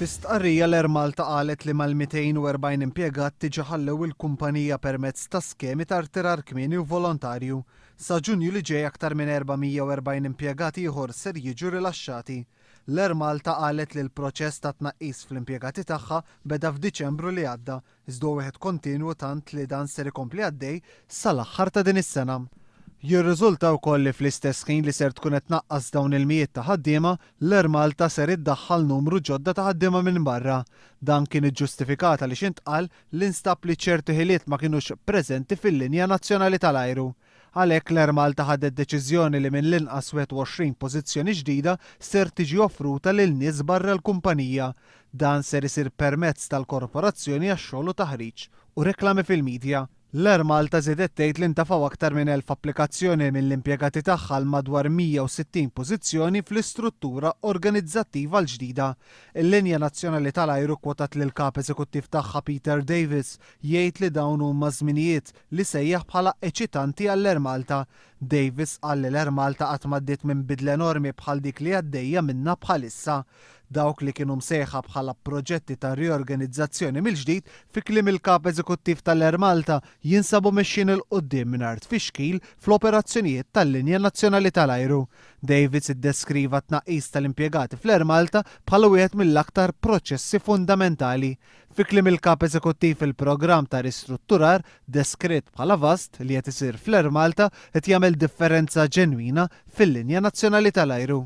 Fi stqarrija l-Air Malta qalet li mal-240 impjegat diġà ħallew il-kumpanija permezz ta' skemi ta' rtirar kmieni u volontarju. Sa Ġunju li ġej aktar minn 440 impjegat ieħor ser jiġu rilaxxati. L-Air Malta qalet li l-proċess ta' tnaqqis fl-impjegati tagħha beda f'Diċembru li għadda, iżda huwa wieħed kontinwu tant li dan ser ikompli għaddej sal-aħħar ta' din is-sena. Jirriżulta wkoll li fl-istess ħin li ser tkun qed tnaqqas dawn il-mijiet ta' ħaddiema, l-Air Malta ser iddaħħal numru ġodda ta' ħaddiema minn barra. Dan kien iġġustifikat għaliex intqal li nstab li ċerti ħiliet ma kinux preżenti fil-linja nazzjonali tal-ajru. Għalhekk l-Air Malta ħadet deċiżjoni li mill-inqas 21 pożizzjoni ġdida ser tiġi offruta lil nies barra l-kumpanija. Dan ser isir permezz tal-Korporazzjoni għax-Xogħol u Taħriġ u reklami fil-midja. L-Air Malta żiedet tgħid li ntefgħu aktar minn 1,000 applikazzjoni mill-impjegati tagħha għal madwar 160 pożizzjoni fl-istruttura organizzattiva l-ġdida. Il-linja nazzjonali tal-ajru kkwotat lill-Kap Eżekuttiv tagħha Peter Davis jgħid li dawn huma żminijiet li sejjaħ bħala eċitanti għall-Air Malta. Davis qal li l-Air Malta qatt m'għaddiet minn bidla enormi bħal dik li għaddejja minnha bħalissa. Dawk li kienu msejħa bħala proġetti ta' riorganizzazzjoni mill-ġdid, fi kliem il-Kap Eżekuttiv tal-Air Malta, jinsabu mexjin 'il quddiem mingħajr tfixkil fl-operazzjonijiet tal-linja nazzjonali tal-ajru. Davids iddeskriva t-tnaqqis tal-impjegati fl-Air Malta bħala wieħed mill-aktar proċessi fundamentali. Fi kliem il-Kap Eżekuttiv il-programm ta' ristrutturar, deskritt bħala vast, li qed isir fl-Air Malta qed jagħmel differenza ġenwina fil-linja nazzjonali tal-ajru.